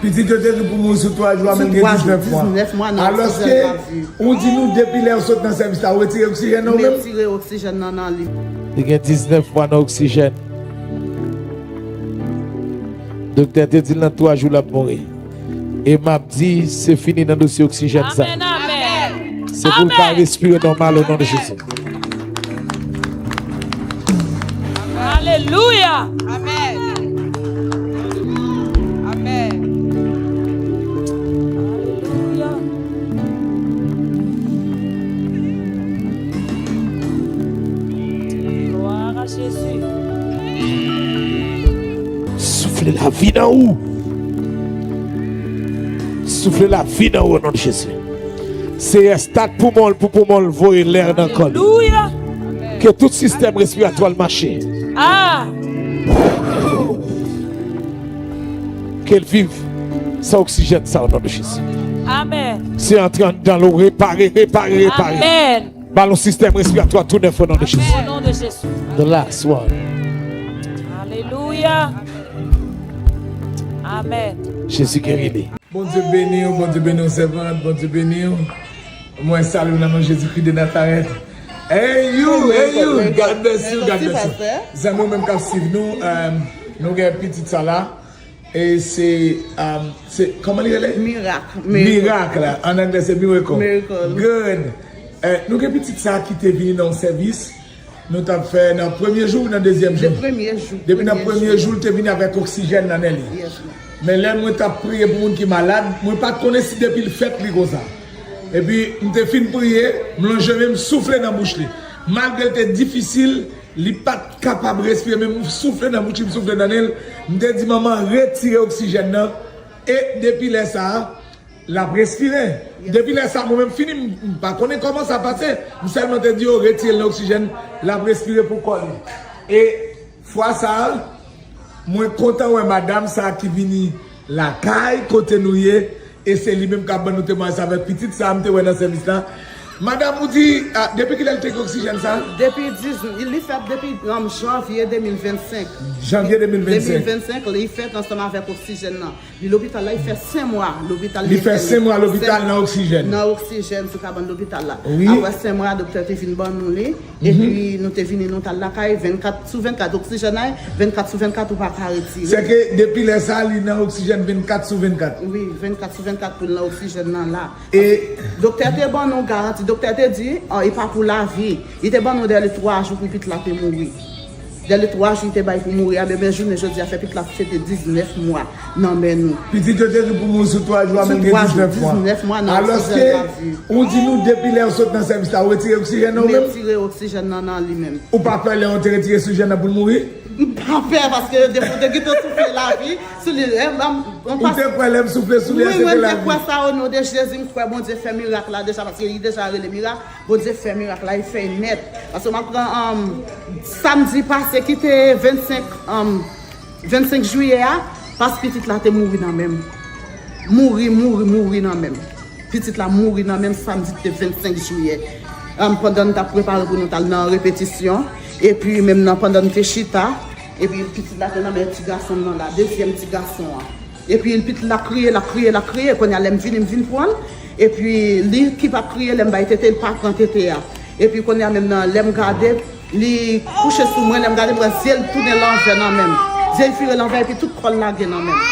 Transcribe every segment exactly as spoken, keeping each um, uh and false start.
Pitit yo te di pou mouri sou twa jou, a, men l gen diznèf mwa. Alòske, ou di nou depi lè yo sot nan sèvis la, ou retire oksijèn nan ou menm? M retire oksijèn nan nan li. Li gen diznèf mwa nan oksijèn. Doktè te di l nan twa jou l ap mouri. E m ap di, se fini nan dosye oksijèn sa. Amèn, amèn. Se pou l ka respire nòmal o non de Jezi. Alelouya. Amèn. Amèn. Alelouya. Glwa a Jezi. Soufle lavi nan ou. Soufle lavi nan ou o non de Jezi. Seyè, stat poumon l pou poumon l voye lè nan kò li. Alelouya. Ke tout sistèm respiratwa l mache. Ah. Ke l viv san oksijèn sa o non de Jezi. Amèn. Se antre anndan l ou repare, repare, repare. Amèn. Ba l yon sistèm respiratwa tou nèf o non de Jezi. Amèn. O non de Jezi. The last one. Alelouya. Amèn. Jezi geri li. Bondye beni w, Bondye beni w, sèvant, Bondye beni w. Mwen salye w nan non Jezikri de Nazarèt. Hey you, hey you, God bless you, God bless you. Zanmi w menm k ap swiv nou, eh, nou gen pitit sa la. E se, eh, se, kòman li rele? Mirak. Mirak la. An anglè se miracle. Miracle. Good. Eh, nou gen pitit sa ki te vini nan yon sèvis. Nou t ap fè nan premye jou ou nan dezyèm jou? Depi nan premye jou, l te vini avèk oksijèn nan nen li. Men lè mwen t ap priye pou moun ki malad, mwen pa t konnen si depi l fèt li konsa. Epi m te fin priye, m lonje men m soufle nan bouch li. Malgre l te difisil, li pa t kapab respire, men m soufle nan bouch li, m soufle nan nen l. M te di, manman, retire oksijèn nan. E depi lè sa a, l ap respire. Depi lè sa a, mwen menm fini, m, m pa konnen kòman sa pase. M sèlman te di yo retire l nan oksijèn, l ap respire pou kò li. E fwa sa a, mwen kontan wè madanm sa a ki vini lakay kote nou ye, e se li menm k ap ban nou temwayaj sa avèk pitit sa a m te wè nan sèvis la. Madanm, ou di, ah, depi kilè l te gen oksijèn sa a? Depi diz, li fèt depi, um, janvye de mil vennsenk. Janvye de mil vennsenk. De mil vennsenk, li fèt ansanm avèk oksijèn nan. Li lopital la, li fè senk mwa lopital. Li fè senk mwa lopital nan oksijèn. Nan oksijèn sou kabann lopital la. Wi. Apre senk mwa, doktè te vin ban nou li. Epi nou te vini, nou t al lakay vennkat sou vennkat. Oksijèn la, vennkat sou vennkat, ou pa ka retire. Sèke depi lè sa a, li nan oksijèn vennkat sou vennkat. Wi, vennkat sou vennkat pou l nan oksijèn nan la. E doktè te ban nou garanti. Doktè te di, ah, e pa pou lavi. Li te ban nou dèle twa jou pou pitit la te mouri. Dèle twa jou li te bay pou mouri a, men, men jounen jodi a fè pitit la fete diznèf mwa nan men nou. Pitit yo te di pou mouri sou twa jou a, men l gen diznèf mwa. Diznèf mwa nan oksijèn lavi. Alòske, ou di nou depi lè yo sot nan sèvis la, ou retire oksijèn nan ou menm? M retire oksijèn nan nan li menm. Ou pa pè lè yo te retire oksijèn nan pou l mouri? M pa pè, paske depi w te gentan soufle lavi sou li, eh, m, m, m... Ou te kwè lè m soufle sou li a, se te lavi? Wi, mwen te kwè sa, o non de Jezi, m kwè Bondye fè mirak la deja, paske li deja rele mirak. Bondye fè mirak la, li fè l nèt. Paske m ap pran, um, samdi pase ki te vennsenk, um, vennsenk jiyè a, pas pitit la te mouri nan men m. Mouri, mouri, mouri nan men m. Pitit la mouri nan men m samdi ki te vennsenk jiyè. Um, pandan n t ap prepare pou nou t al nan repetisyon, epi menm nan pandan n te chita, epi pitit la te nan men ti gason m nan la, dezyèm ti gason an. Epi pitit la kriye, l ap kriye, l ap kriye. Kounye a, lè m vini, m vin pran l. Epi li ki pa kriye, lè m bay tete, li pa pran tete a. Epi kounye a menm nan, lè m gade, li kouche sou mwen, lè m gade, m wè zye l tounen lanvè nan men m. Zye l vire lanvè, epi tout kò l lage nan men m.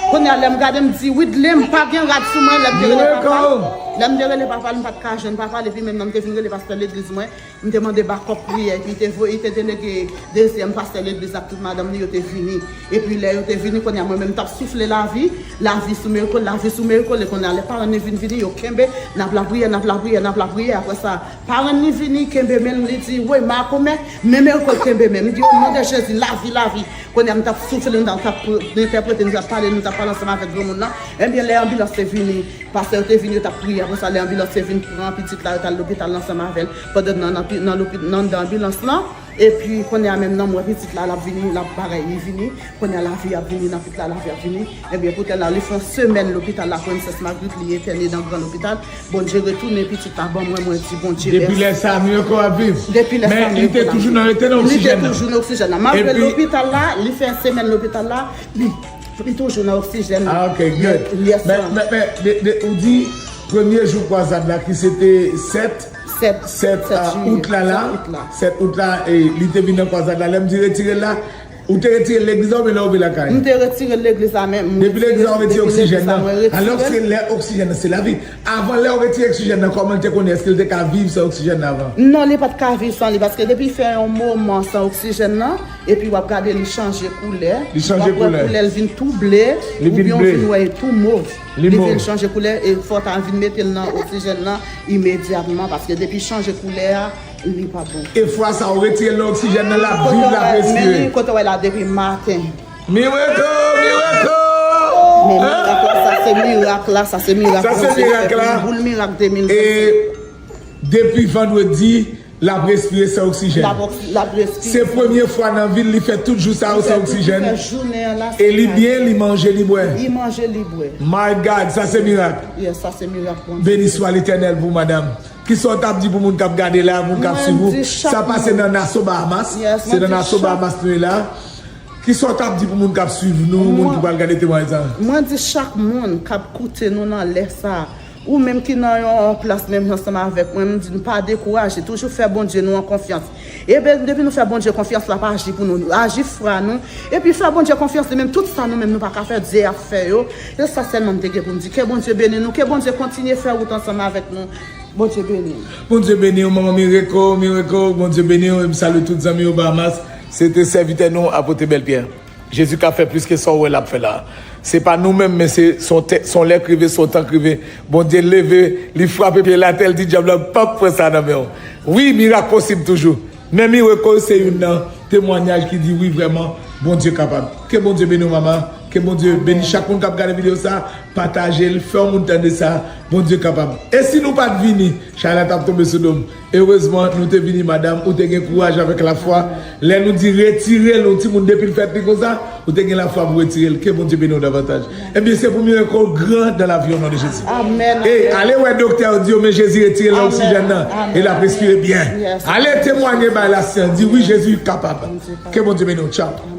Kounye a, lè m gade, m di, Widley, m pa gen rad sou mwen, lè m te rele papa l. Lè m te rele papa l, m pa t ka jwenn papa l, epi menm nan, m te vin rele pastè legliz mwen. M te mande bakòp priyè, epi li te voye, li te delege dezyèm pastè legliz ak tout madanm li, yo te vini. Epi lè yo te vini, kounye a mwen menm m t ap soufle lavi, lavi sou Miracle, lavi sou Miracle, e kounye a lè paran li vin vini, yo kenbe, n ap lapriyè, n ap lapriyè, n ap lapriyè, apre sa, paran li vini, kenbe men l, li di, woy, makomè, men Miracle kenbe men m, m di, o non de Jezi, lavi, lavi. Kounye a m t ap soufle, m t ap, t ap entèprete, m t ap pale, m t ap pale ansanm avèk granmoun nan, ebyen lè anbilans te vini, pastè yo te vin, yo t ap priye. Apre sa, lè anbilans te vin pran pitit la, yo t al lopital ansanm avè l. Pandan nan, nan, nan lopi-, nan, anndan anbilans lan, epi kounye a menm nan, m wè pitit la, l ap vini, l ap bagay, li vini. Kounye a, lavi ap vini, nan pitit la, lavi ap vini. Ebyen, kounye a, li fè yon semèn lopital la, Princess Marguerite, li entène nan gran lopital. Bondye retounen pitit la ban mwen, mwen di Bondye mèsi. Depi lè sa a, Miracle ap viv. Depi lè sa a, Miracle ap viv. Men li te toujou nan, rete nan oksijèn nan. Li te toujou nan oksijèn nan. Malgre lopital la, li fè semèn lopital la, li Li toujou nan oksijèn. Ah, ok, good. Men, men, men, ou di premye jou kwazad la ki se te sèt, sèt out la la, sèt out la, li te vin nan kwazad la. Lè m di retire l la, ou te retire l legliz la oubyen lè w vin lakay? M te retire l legliz la, men m retire l depi legliz la, mwen retire l. Alòske lè oksijèn nan se lavi. Avan lè w retire oksijèn nan, kòman l te konnen? Èske l te ka viv san oksijèn nan avan? Non, li pa t ka viv san li, paske depi l fè yon moman san oksijèn nan, epi w ap gade li chanje koulè. Li chanje koulè. W ap wè koulè l vin tou ble, oubyen w vin wè l tou mov. Li vin chanje koulè, e fò w ta vin mete l nan oksijèn nan imedyatman, paske depi chanje koulè a, li pa bon. E fwa sa, w retire l nan oksijèn nan, l ap viv, l ap respire. Men li, kote w wè la depi maten. Mireko, mireko! Men mirak la, sa se mirak la, sa se mirak Bondye fè pou nou. Boul mirak de mil vennsenk. E depi vandredi, l ap respire san oksijèn. L ap oksi-, l ap respire. Se premye fwa nan vi l, li fè tout jou sa yo san oksijèn. Li fè tout, li fè jounen an la, e li byen, li manje, li bwè. Li manje, li bwè. My God, sa se mirak. Yes, sa se mirak Bondye. Beni swa Letènèl pou madanm. Kisa w t ap di pou moun k ap gade la, moun k ap swiv ou? Sa pase nan Nassau Bahamas. Se nan Nassau Bahamas nou ye la. Kisa w t ap di pou moun k ap swiv nou, moun ki pral gade temwayaj sa? Mwen di chak moun k ap koute nou nan lè sa, ou menm ki nan yon, yon plas menm jan ansanm avèk mwen, m di nou pa dekouraje, toujou fè Bondye nou an konfyans. Ebyen, depi nou fè Bondye konfyans, l ap aji pou nou, aji fwa nou, epi fè Bondye konfyans, li menm tout sa nou menm nou pa ka fè, Dye ap fè yo. Se sa sèlman m te gen pou m di. Ke Bondye beni nou, ke Bondye kontinye fè wout ansanm avèk nou. Bondye beni w. Bondye beni w, manman Mireko, Mireko, Bondye beni w, e m salye tout zanmi yo Bahamas. Se te sèvitè nou, Apot Ebel Pierre. Jezi ka fè plis ke sa w wè l ap fè la. Se pa nou menm, men se, se yon tè, se yon lè k rive, se yon tan k rive. Bondye leve, li frape pye l atè, l di dyab la p ap pran sa nan men w. Wi, mirak posib toujou. Men Mireko se youn nan temwayaj ki di wi vrèman, Bondye kapab. Ke Bondye beni w, manman. Ke Bondye beni chak moun k ap gade videyo sa. Pataje l, fè yon moun tande sa. Bondye kapab. E si nou pa t vini, chay la t ap tonbe sou do m. Erezman, nou te vini, madanm, ou te gen kouraj avèk lafwa. Lè nou di retire l, yon timoun depi l fèt li konsa, ou te gen lafwa pou retire l. Ke Bondye beni w davantaj. Ebyen, se pou mirak ou gran dans la vie, au nom de Jésus. Amèn. E ale wè doktè yo, di yo men Jezi retire l nan oksijèn nan, e l ap respire byen. Ale temwaye bay lasyans, di wi, Jezi kapab. Ke Bondye beni w. Tchaw.